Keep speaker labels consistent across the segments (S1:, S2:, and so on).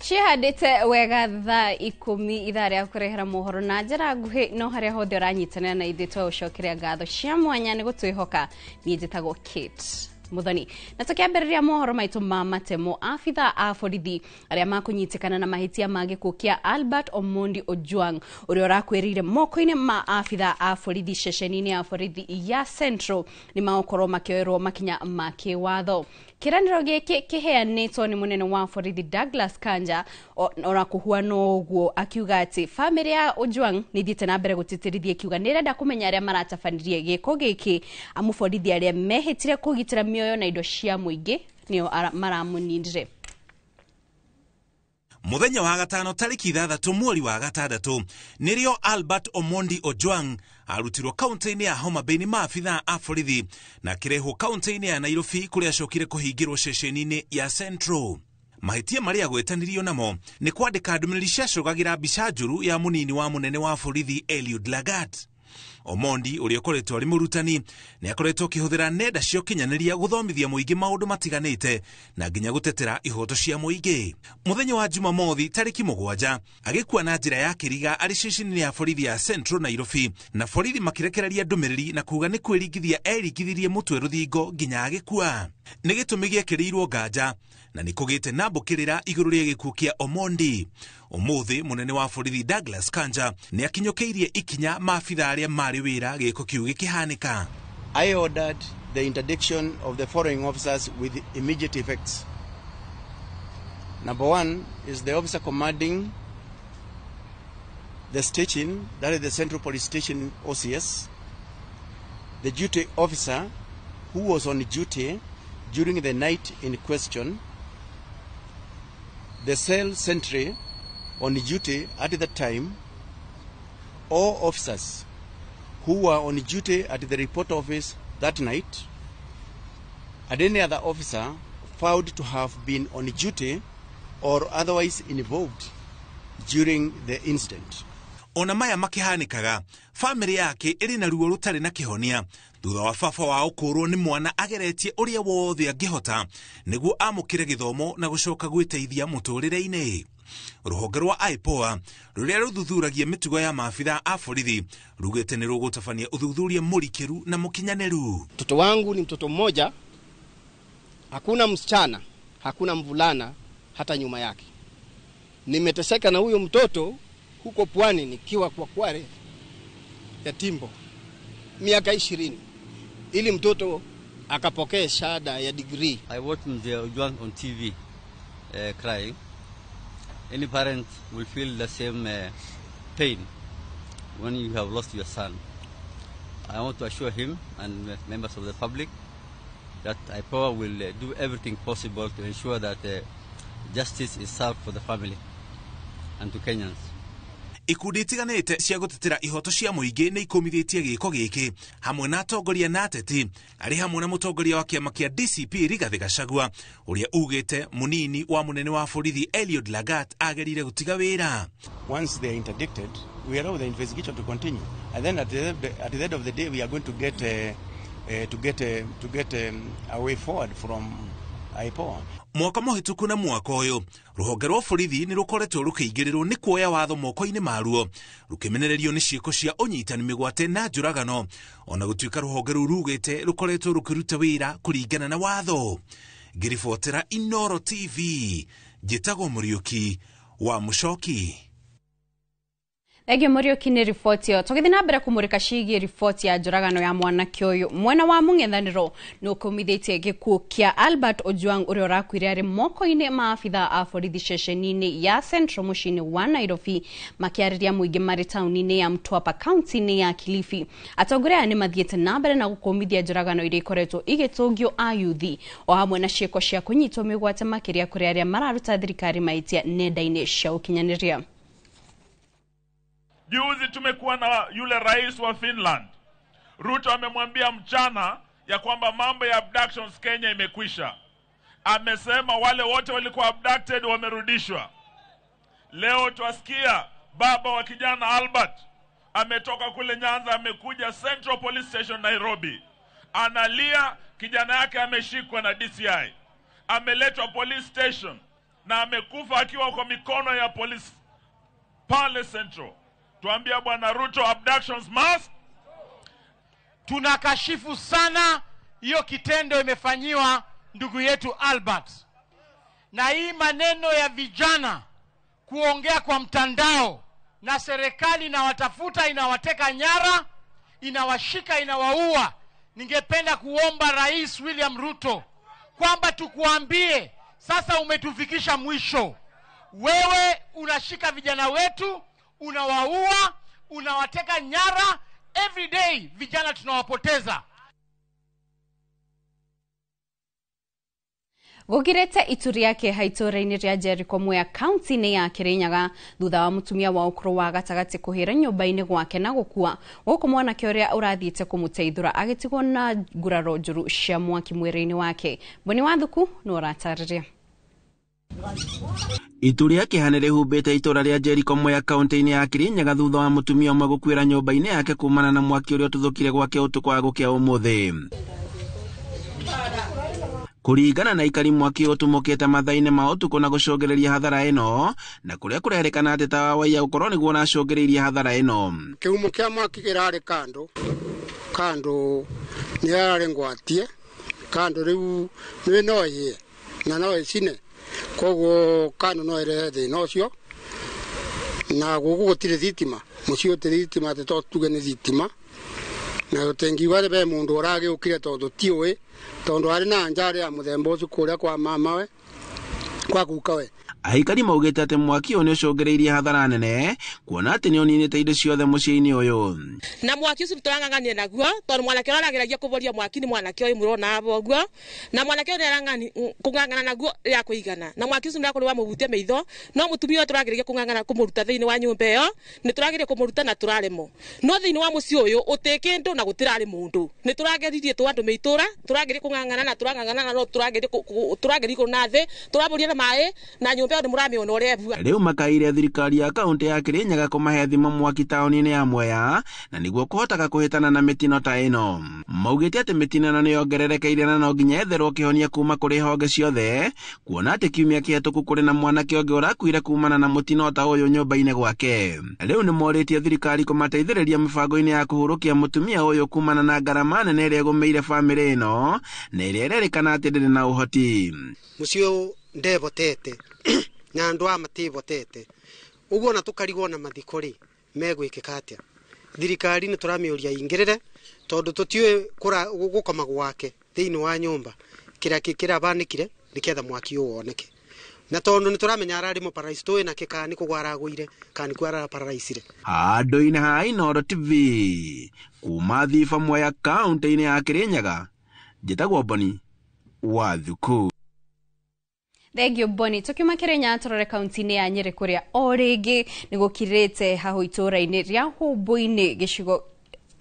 S1: Cihandĩte wega thaa 10 ithaa rĩa kũrehera mohoro na njĩra nguhĩ no harĩa hothe ũranyitanĩra na ithuĩ twagũcokeria ngatho cia mwanya nĩ gũtwĩhoka. Niĩ njĩtagwo Kate Muthoni na tũkĩambĩrĩria mohoro maitũ ma matemo, abitha a borithi arĩa makũnyitĩkana na mahĩtia ma gĩkuũ kĩa Albert Omondi Ojwang ũrĩa ũrakuĩrĩire moko-inĩ ma abitha a borithi ceceni-inĩ ya borithi ya Central nĩ magũkorwo makĩoerwo makinya ma kĩwatho. Kĩranĩro gĩkĩ kĩheanĩtwo nĩ mũnene wa borithi Douglas Kanja ona kũhuana ũguo akiuga atĩ bamĩrĩ ya Ojwang nĩ ithiĩte na mbere gũtĩtĩrithia ikiuga nĩ ĩrenda kũmenya arĩa maratabanirie gĩko gĩkĩ amu borithi arĩa mehĩtire kũgitĩra mĩoyo na indo cia mũingĩ nĩo maramũnindire.
S2: Muthenya wa gatano tariki 6 mweri wa 6 nĩrĩo Albert Omondi Ojwang arutirwo kaunti-inĩ ya Homa Bay nĩ maabitha a borithi na akĩrehwo kaunti-inĩ ya Nairobi kũrĩa acokire kũhingĩrwo ceceni-inĩ ya Central. Mahĩtia marĩa agwetanirio namo nĩ kwandĩka ndũmĩrĩri ciacũgagĩra mbica njũru ya mũnini wa mũnene wa borithi Eliud Lagat. Omondi ũrĩa ũkoretwo arĩ mũrutani nĩ akoretwo akĩhũthĩra nenda cia ũkinyanĩria gũthomithia mũingĩ maũndũ matiganĩte na nginya gũtetera ihoto cia mũingĩ. Mũthenya wa Jumamothi tarĩki 7 agĩkua na njĩra ya kĩriga arĩ ceceni ya borithi ya Central Nairobi na borithi makĩrekereria ndũmĩrĩri na kuga nĩ kwĩringithia eringithirie mũtwe rũthingo nginya agĩkua. Nĩ gĩtũmi gĩekĩrĩirwo nganja na nĩ kũgĩte na mbũkĩrĩra igũrũ rĩa gĩkuũ kĩa Omondi. Ũmũthĩ mũnene wa borithi Douglas Kanja nĩ akinyũkĩirie ikinya maabitha arĩa marĩ wĩra gĩko kĩu gĩkĩhanĩka.
S3: I ordered the interdiction of the following officers with immediate effects. Number 1 is the officer commanding the station, that is the Central Police Station OCS, the duty officer who was on duty during the night in question, the cell sentry on duty at the time, all officers who were on duty at the report office that night, and any other officer found to have been on duty or otherwise involved during the incident.
S2: Ona maya makĩhanĩkaga, bamĩrĩ yake ĩrĩ na ruo rũtarĩ na kĩhonia thutha wa baba wao kũũrwo nĩ mwana ageretie ũrĩa wothe angĩhota nĩguo amũkĩre gĩthomo na gũcoka gwĩteithia mũtũrĩre-inĩ. Rũhonge rwa IPOA rũrĩa rũthuthuragia mĩtugo ya maabitha a borithi rugĩte nĩ rũgũtabania ũthuthuria mũrikĩru na mũkinyanĩru.
S4: Mtoto wangu ni mtoto mmoja, hakuna msichana, hakuna mvulana hata nyuma yake. Nimeteseka na huyo mtoto huko pwani nikiwa kwa Kware ya Timbo miaka 20 ili mtoto akapokea shahada ya degree.
S5: I watched the Ojwang on TV crying. Any parent will feel the same pain when you have lost your son. I want to assure him and members of the public that IPOA will do everything possible to ensure that justice is served for the family and to Kenyans.
S2: Ikundi itiganĩte cia gũtetera ihoto cia mũingĩ nĩ ikũmithĩtie gĩko gĩkĩ hamwe na atongoria na ateti arĩ hamwe na mũtongoria wa kĩama kĩa DCP Rigathĩ Gachagua ũrĩa ugĩte mũnini wa mũnene wa borithi Eliud Lagat agerire gũtiga wĩra.
S3: Once they are interdicted, we allow the investigation to continue, and then at the end of the day we are going to get a way forward from IPOA.
S2: Mwaka mũhĩtũku na mwaka ũyũ rũhonge rwa borithi nĩ rũkoretwo rũkĩingĩrĩrwo nĩ kuoya watho moko-inĩ maruo rũkĩmenererio nĩ ciĩko cia ũnyitani mĩgwate na njũragano ona gũtuĩka rũhonge rũu rugĩte rũkoretwo rũkĩruta wĩra kũringana na watho. Ngĩribotera Inoro TV njĩtagwo Mũriũki wa Mũcoki.
S1: Thengio Mũriũki nĩ riboti ĩyo. Tũgĩthiĩ na mbere kũmũrĩka ciĩgiĩ riboti ya njũragano ya mwanake ũyũ. Mwena wa mũng'ethanĩro nĩ ũkũmithĩtie gĩkuũ kĩa Albert Ojwang ũrĩa ũrakuire arĩ moko-inĩ ma abitha a borithi ceceni-inĩ ya Central mũciĩ-inĩ wa Nairobi makĩarĩria mũingĩ marĩ taũni-inĩ ya Mtwapa kaunti-inĩ ya Kilifi. Atongoria aya nĩ mathiĩte na mbere na gũkũmithia njũragano iria ikoretwo igĩtũngio ayuthi o hamwe na ciĩko cia kũnyitwo mĩgwate makĩria kũrĩ arĩa mararuta thirikari mahĩtia nenda-inĩ cia ũkinyanĩria.
S6: Juzi tumekuwa na yule rais wa Finland. Ruto amemwambia mchana ya kwamba mambo ya abductions Kenya imekwisha. Amesema wale wote walikuwa abducted wamerudishwa. Leo twasikia baba wa kijana Albert ametoka kule Nyanza amekuja Central Police Station Nairobi. Analia kijana yake ameshikwa na DCI. Ameletwa police station. na amekufa akiwa kwa mikono ya polisi pale Central. Tuambia Bwana Ruto, abductions must.
S7: Tunakashifu sana hiyo kitendo imefanyiwa ndugu yetu Albert, na hii maneno ya vijana kuongea kwa mtandao na serikali inawatafuta, inawateka nyara, inawashika, inawaua. Ningependa kuomba Rais William Ruto kwamba tukuambie sasa umetufikisha mwisho. Wewe unashika vijana wetu, unawaua, unawateka nyara, every day vijana tunawapoteza.
S1: Gũkirĩte itu rĩa kĩeha itũũra-inĩ rĩa Jericho Mwea kaunti-inĩ ya Kĩrĩnyaga thutha wa mũtumia wa ũkũrũ wa gatagatĩ kũhĩra nyũmba-inĩ gwake na gũkua, gũkũ mwanake ũrĩa ũrathiĩte kũmũteithũra agĩtigwo na nguraro njũru cia mwaki mwĩrĩ-inĩ wake. Boni Wathuku nĩ ũratarĩria.
S8: Itu rĩa kĩeha nĩ rĩhumbĩte itũũra rĩa Jericho Mwea kaunti-inĩ ya Kĩrĩnyaga thutha wa mũtumia ũmwe gũkuĩra nyũmba-inĩ yake kumana na mwaki ũrĩa ũtuthũkire gwake ũtukũ wa gũkĩa ũmũthĩ. Kũringana na aikari, mwaki ũtumũkĩte mathaa-inĩ ma ũtukũ na gũcũngĩrĩria hathara ĩno, na kũrĩa kũrerĩkana atĩ tawa waiya gũkorwo nĩguo ũracũngĩrĩirie hathara ĩno.
S9: Kĩhumo kĩa mwaki kĩrarĩ kando kando nĩ yararĩ ngwatie kando rĩu nĩ no ĩhĩe na no ĩcine, koguo kando no ĩrehe thĩna ũcio. Na gũkũ gũtirĩ thitima, mũciĩ ũtirĩ thitima, atĩ to tuge nĩ thitima, na tũtingiuga atĩ be mũndũ ũragĩũkire tondũ tiũĩ, tondũ arĩ na njarĩ ya mũthemba ũcio kũrĩa kwa mamawe kwa gukawe.
S8: Aikari maugĩte atĩ mwaki ũyũ nĩ ũcũngĩrĩirie hathara nene, kuona atĩ nĩ ũninĩte indo ciothe mũciĩ-inĩ ũyũ.
S10: Na mwaki ũcio tũrang'ang'anire naguo tondũ mwanake ũrĩa ũrageragia kũboria mwaki nĩ mwanake ũyũ mũrona haha ũguo, na mwanake ũyũ nĩarang'ani kũng'ang'ana naguo rĩa kũigana, na mwaki ũcio nĩũrakorwo wamũhutia maitho, no mũtumia ũyũ tũrageria kũng'ang'ana kũmũruta thĩinĩ wa nyũmba ĩyo, nĩ tũrageria kũmũruta na tũraremwo. No thĩinĩ wa mũciĩ ũyũ ũtĩ kĩndũ na gũtirarĩ mũndũ, nĩ tũrageririe tũ andũ meitũra, tũrageria kũng'ang'ana na tũrang'ang'ana no tũrageria igũrũ na thĩ, tũraboria na maĩ na nyũmba ĩyo nĩ mũramĩona ũrĩa ĩbua.
S8: Rĩu makaire thirikari ya kaunti ya Kĩrĩnyaga kũmahe thimo mwaki taũni-inĩ ya Mwea na nĩguo kũhotaga kũhĩtana na mĩtino ta ĩno. Maugĩte atĩ mĩtino ĩno nĩyongererekeire na no nginya etherwo kĩhonia kuma kũrĩ honge ciothe, kuona atĩ kiumia kĩhetũku kũrĩ na mwanake ũngĩ ũrakuire kumana na mũtino ta ũyũ nyũmba-inĩ gwake. Rĩu nĩmorĩtie thirikari kũmateithĩrĩria mĩbango-inĩ ya kũhurũkia mũtumia ũyũ kumana na ngarama nene ĩrĩa ĩgũmĩire bamĩrĩ ĩno na ĩrĩa ĩrerĩkana atĩ ndĩrĩ na ũhoti.
S9: Mũciĩ ũyũ ndebotete na andũ aya matibotete ũguo ona tũkarigwo na mathiko rĩ megwĩkĩka atĩa. Thirikari nĩ tũramĩũria ingĩrĩre tondũ tũtiũĩ gũkoma gwake thĩinĩ wa nyũmba kĩrĩa kĩrabanĩkire nĩketha mwaki ũyũ woneke, na tondũ nĩ tũramenya ararĩ mũparaici tũĩ nake kana nĩ kũgwa aragũire kana nĩ kuo araparaicire.
S8: Handũ-inĩ ha Inooro TV kuma Thiba Mwea kaunti-inĩ ya Kĩrĩnyaga, njĩtagwo Boni Wathuku.
S1: Thank you Boni. Tukiuma Kĩrĩnyaga tũrore kaunti-inĩ ya Nyĩrĩ kũrĩa o rĩngĩ nĩ gũkirĩte hahũ itũũra-inĩ rĩa Hũmbũinĩ gĩcigo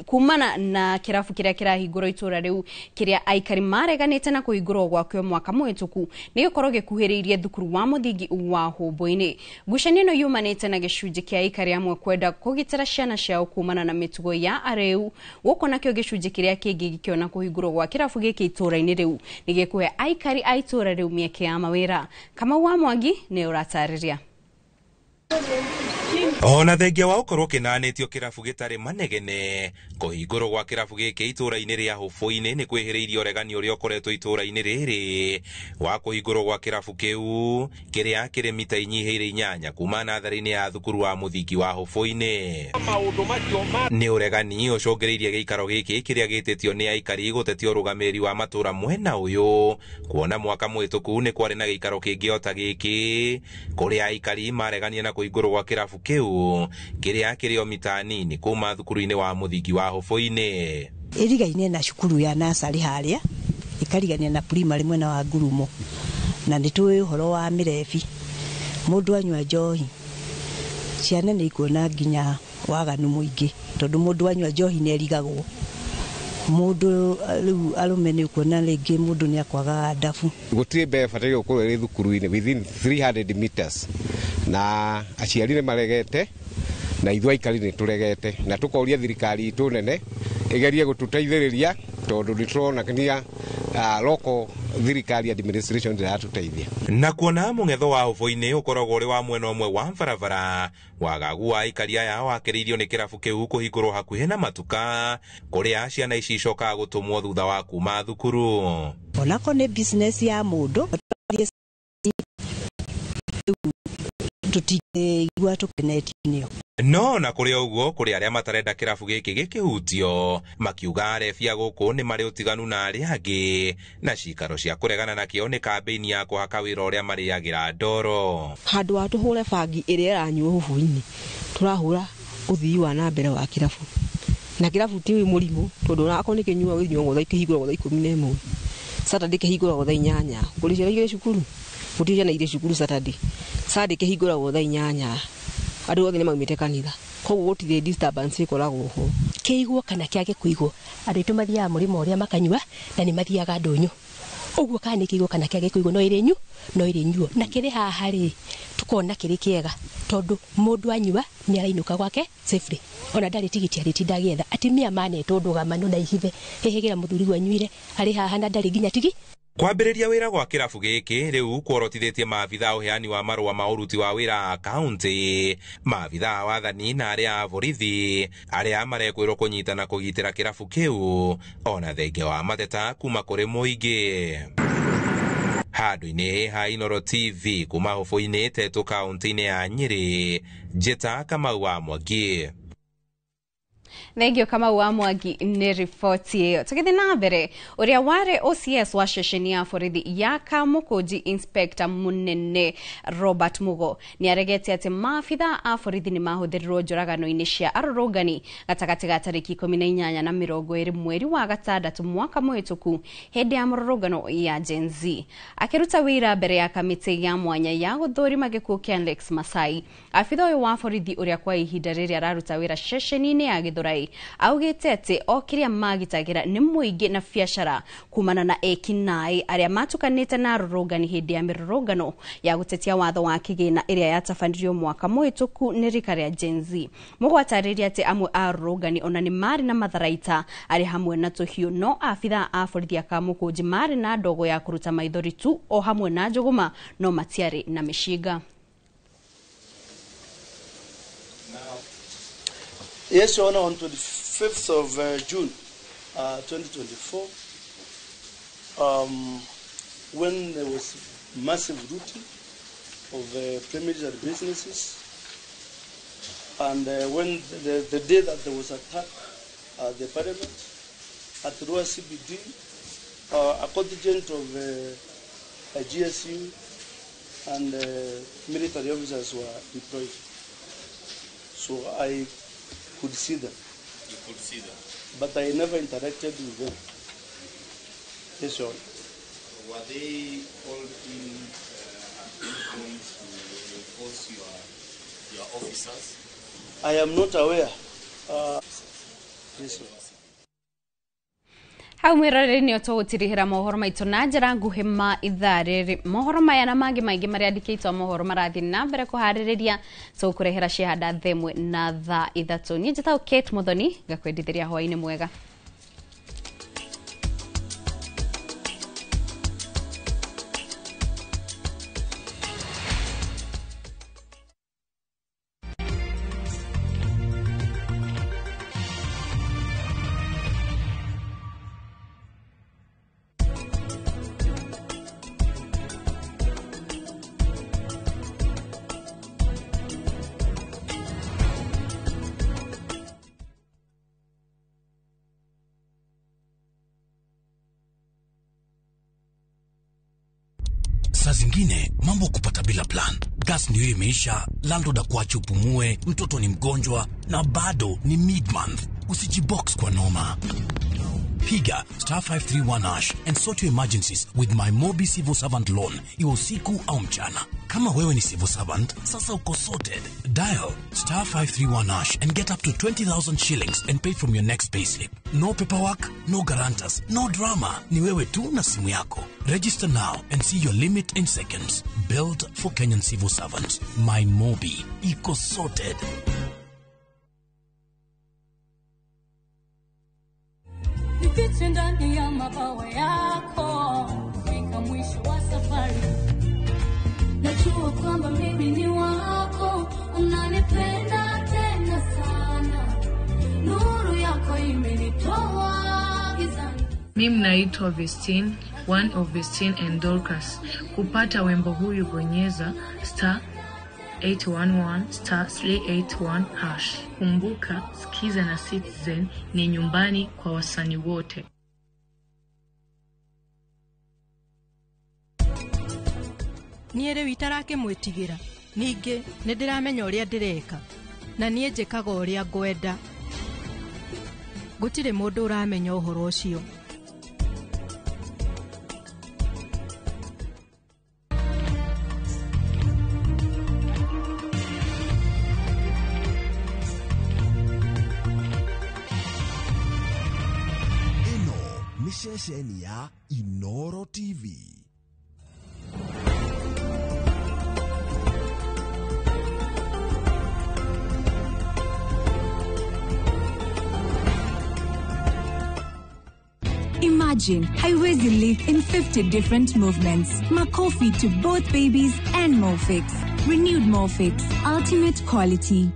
S1: kumana na kĩrabu kĩrĩa kĩrahingũrwo itũũra rĩu kĩrĩa aikari mareganĩte na kũhingũrwo gwakĩo mwaka mũhĩtũku nĩ gĩkorwo gĩkuhĩrĩirie thukuru wa mũthingi wa Hũmbũinĩ. Ngucanio ĩno yumanĩte na gĩcunjĩ kĩa aikari amwe kwenda kũgitĩra ciana ciao kumana na mĩtugo ya arĩu, gũkũ nakĩo gĩcunjĩ kĩrĩa kĩngĩ gĩkĩona kũhingũrwo gwa kĩrabu gĩkĩ itũũra-inĩ rĩu nĩ gĩkũhe aikari a itũũra rĩu mĩeke ya mawĩra. Kamau wa Mwangi nĩ ũratarĩria.
S2: Ona thengia wa gũkorwo kĩnanĩtio kĩrabu gĩtarĩ manegene, kũhingũrwo gwa kĩrabu gĩkĩ itũũra-inĩ rĩa Hũbũinĩ nĩ kwĩhĩrĩirie ũregani ũrĩa ũkoretwo itũũra-inĩ rĩrĩ wa kũhingũrwo gwa kĩrabu kĩu kĩrĩa kĩrĩ mita inyihĩire 8 kuma natharĩ-inĩ ya thukuru wa mũthingi wa Hũbũinĩ. Nĩ ũregani ũcũngĩrĩirie gĩikaro gĩkĩ kĩrĩa gĩtĩtio nĩ aikari gũtetia ũrũgamĩrĩri wa matũũra mwena ũyũ, kuona mwaka mũhĩtũku nĩ kwarĩ na gĩikaro kĩngĩ o ta gĩkĩ kũrĩa aikari maregania na kũhingũrwo gwa kĩrabu kĩu kĩrĩa kĩrĩ o mita nini kuma thukuru-inĩ wa mũthingi wa Hũbũinĩ.
S11: Ĩrigaine na cukuru ya nasarĩ harĩa ĩkarigania na primary mwena wa Ngurumo, na nĩ tũĩ ũhoro wa mĩrebi, mũndũ anyua njohi ciana nĩ ikuona nginya waganu mũingĩ, tondũ mũndũ anyua njohi nĩ erigagwo. Mũndũ rĩu arũme nĩ ũkuona rĩngĩ mũndũ nĩ akwaga ndabu.
S12: Gũtirĩ mbeca bataire gũkorwo ĩrĩ thukuru-inĩ within 300 meters, na aciari nĩ maregete na ithuĩ aikari nĩ tũregete, na tũkoria thirikari itũ nene ĩgerie gũtũteithĩrĩria tondũ nĩ tũrona Local thirikari administration ndĩratũteithia.
S2: Na kuona mũng'etho wa ũbũ-inĩ ũkoragwo ũrĩ wa mwena ũmwe wa barabara, wagagu wa aikari aya wakĩrĩirio nĩ kĩrabu kĩu kũhingũrwo hakuhĩ na matuka kũrĩa ciana ici icokaga gũtũmwo thutha wa kuma thukuru.
S11: Onako nĩ business ya mũndũ, tũtingĩigua tũkenetio nĩyo.
S2: No na kũrĩ ũguo, kũrĩ arĩa matarenda kĩrabu gĩkĩ gĩkĩhutio, makiuga arebia gũkũ nĩ marĩ ũtiganu na arĩa angĩ, na cikaro cia kũregana nakĩo nĩ kambĩini ya kũhaka wĩra ũrĩa marĩagĩra ndoro.
S13: Handũ wa tũhũre bangi ĩrĩa ĩranyuo hũbũ-inĩ, tũrahũra ũthii wa na mbere wa kĩrabu. Na kĩrabu ti mũrimũ, tondũ onakorwo nĩ kĩnyuagwo kĩnyuagwo thaa kĩhingũragwo thaa 11, Saturday kĩhingũragwo thaa 8. Kũrĩ ciana igĩrĩ cukuru, gũtirĩ ciana igĩrĩ cukuru Saturday. Sunday kĩhingũragwo thaa 8. Andũ othe nĩ maumĩte kanitha, koguo gũtirĩ disturbance ĩkoragwo ho.
S14: Kĩigwo kana kĩage kũigwo, andũ aitũ mathiaga mũrĩmo ũrĩa makanyua na nĩ mathiaga ndũnyũ. Ũguo kana nĩ kĩigwo kana kĩage kũigwo, no ĩrĩ nyu, no ĩrĩ nyuo. Na kĩrĩ haha rĩ, tukona kĩrĩ kĩega tondũ mũndũ anyua nĩ arainũka gwake safely, ona ndarĩ tigiti arĩtinda agĩetha. Atumia manetwo ndũgamano na ihithe, hĩhĩgĩra mũthuri wanyuire arĩ haha na ndarĩ nginya tigi.
S2: Kwambĩrĩria wĩra gwa kĩrabu gĩkĩ rĩu kworotithĩtie maabitha ũheani wa marũa ma ũruti wa wĩra a kaunti, maabitha a wathani na arĩa a borithi arĩa marekwĩrwo kũnyita na kũgitĩra kĩrabu kĩu, ona thenge wa mateta kuma kũrĩ mũingĩ. Handũ-inĩ ha Inooro TV kuma hũbũ-inĩ Tetu kaunti-inĩ ya Nyĩrĩ, Njĩta Kamau wa Mwangi.
S1: Thengio Kamau wa Mwangi nĩ riboti ĩyo. Tũgĩthiĩ na mbere, ũrĩa warĩ OCS wa ceceni ya borithi ya Kamũkũnji Inspector mũnene Robert Mugo nĩ aregete atĩ maabitha a borithi nĩ mahũthĩrirwo njũragano-inĩ cia arũrũngani gatagatĩ ga tarĩki 18 na 20 mweri wa gatandatũ mwaka mũhĩtũku hĩndĩ ya mũrũrũngano ya Gen Z. Akĩruta wĩra mbere ya kamĩtĩ ya mwanya ya gũthũrima gĩkuũ kĩa Alex Masai, abitha ũyũ wa borithi ũrĩa kwa ihinda rĩrĩ araruta wĩra ceceni-inĩ ya Githurai augĩte atĩ o kĩrĩa magitagĩra nĩ mũingĩ na biacara kumana na ekinaĩ arĩa matukanĩte na arũrũngani hĩndĩ ya mĩrũrũngano ya gũtetia watho wa kĩgĩna ĩrĩa yatabanirio mwaka mũhĩtũku nĩ rika rĩa Gen Z. Mũgwatarĩria atĩ amwe a arũrũngani ona nĩ marĩ na matharaita arĩ hamwe na tũhiũ, no abitha a borithi a Kamũkũnji marĩ na ndogo ya kũruta maithori tu o hamwe na njũgũma, no matiarĩ na mĩcinga.
S15: Yes, Your Honor, on 25th of June 2024, when there was massive looting of premises and businesses, and when the day that there was attack at the parliament, at Rua CBD, a contingent of a GSU and military officers were deployed. So I could see them.
S16: You could see them?
S15: But I never interacted with them. Yes, Your Honor.
S16: Were they called in at any point to reinforce your officers?
S15: I am not aware. Yes, sir.
S1: Hau mwĩroreri nĩ tũgũtirihĩra mohoro maitũ na njĩra nguhĩ ma ithaa rĩrĩ. Mohoro maya na mangĩ maingĩ marĩa andĩkĩtwo mohoro marathiĩ na mbere kũharĩrĩria, tũgũkũrehera ciahanda themwe na thaa 3. Niĩ njĩtagwo Kate Muthoni, ngakwendithĩria hwaĩ-inĩ mwega.
S17: Saa zingine mambo kupata bila plan. Gas ndio imeisha, landlord akuache upumue, mtoto ni mgonjwa na bado ni mid-month. Usijibox kwa noma. Piga *531# and sort your emergencies with my Mobi Civil Servant Loan, iwe usiku au mchana. Kama wewe ni civil servant, sasa uko sorted. Dial *531# and get up to 20,000 shillings and pay from your next payslip. No paperwork, no guarantors, no drama. Ni wewe tu na simu yako. Register now and see your limit in seconds. Built for Kenyan civil servants. My Mobi. Iko sorted.
S18: Nifiche ndani ya mabawa yako. kwamba mimi ni wako, unanipenda tena sana, nuru yako imenitoa gizani.
S19: Mimi naitwa Vestine, one of Vestine and Dorcas. Kupata wimbo huyu bonyeza star 811 star 381 hash. Kumbuka, Skiza na Citizen ni nyumbani kwa wasanii wote.
S20: Niĩ rĩu itarakĩmwĩtigĩra. Ningĩ nĩ ndĩramenya ũrĩa ndĩreka na niĩ njĩkaga ũrĩa ngwenda. Gũtirĩ mũndũ ũramenya ũhoro ũcio.
S21: Ĩno nĩ ceceni ya Inoro TV.
S22: Imagine Haiwezi live in 50 different movements. Makofi to both babies and Molfix. Renewed Molfix. Ultimate quality.